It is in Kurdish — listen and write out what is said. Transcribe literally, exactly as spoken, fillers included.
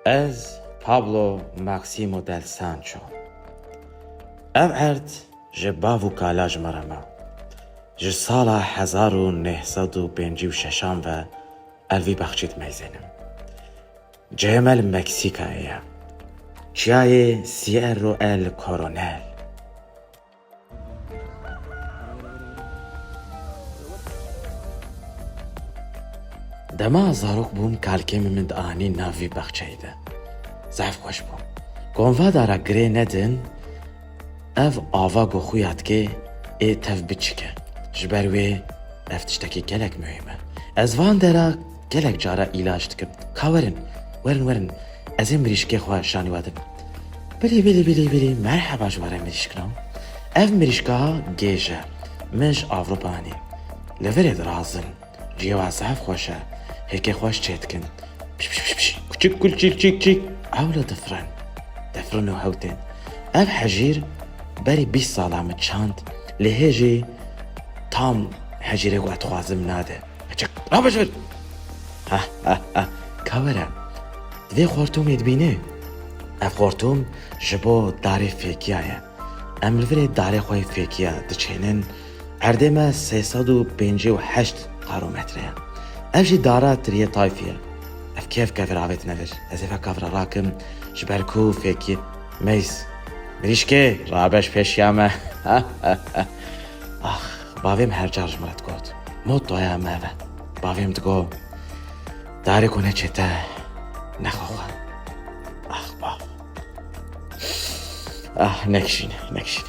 Ez Pablo Maximo del Sancho. Ev erd ji bav û kala ji me re ma. Ji sala hezar û neh sed û pêncî û şeşan ve ez li vî baxçê dimeyzênim. Cihê me li Meksîkayê ye. Çiyayê Cerro El Coronel. Dema zarok bûm, kalkê min min dianî nav vî baxçeyê de. Zehf xweş bû. Gonva dara girê nedin, ev ava ku xuya dike ê tev biçike. Ji ber wê ev tiştekî gelek muhîm e. Ez van dera gelek cara îlac dikim. Ka werin, werin, werin. Ez ê mirîşkê xwe şanî we dim. Bilî, bilî, bilî, bilî. Merheba ji we re mirîşkino. Ev mirîşka gêj e. Min ji Avrupa anî. Li virê dirazin. Cihê wa zehf xweş e. Hêkê xweş çê dikin. Piş, piş, piş, piş. Kuçik, kuçik, çik, çik. Ew li difirin. Difirin û hew tên. Ev hejîr berî bîst sala min çand. Lê hê jî tam hejîrê ku ez dixwazim nade. Çik, rabe ji vir. Ha, ha, ha. Ka were. Divê xortumê dibînî. Ev xortum ji bo darê fêkiya ye. Em li virê darê xwe yê fêkiya diçênin. Erdê me sê sed û pêncî û heşt karometre ye. Ev jî dara tiriyê tayfî ye. Ev kêf kevir avêtine vir. Ez ê vê kevira rakim, ji ber ku fêkî meys. Mirîşkê, rabe ji pêşiya me. Ax, bavê min her car ji min re digot. Motoya me ve. Bavê min digot, darê ku neçê te, nexwe xwe. Ax, bav. Ah, nekişîne, nekişîne.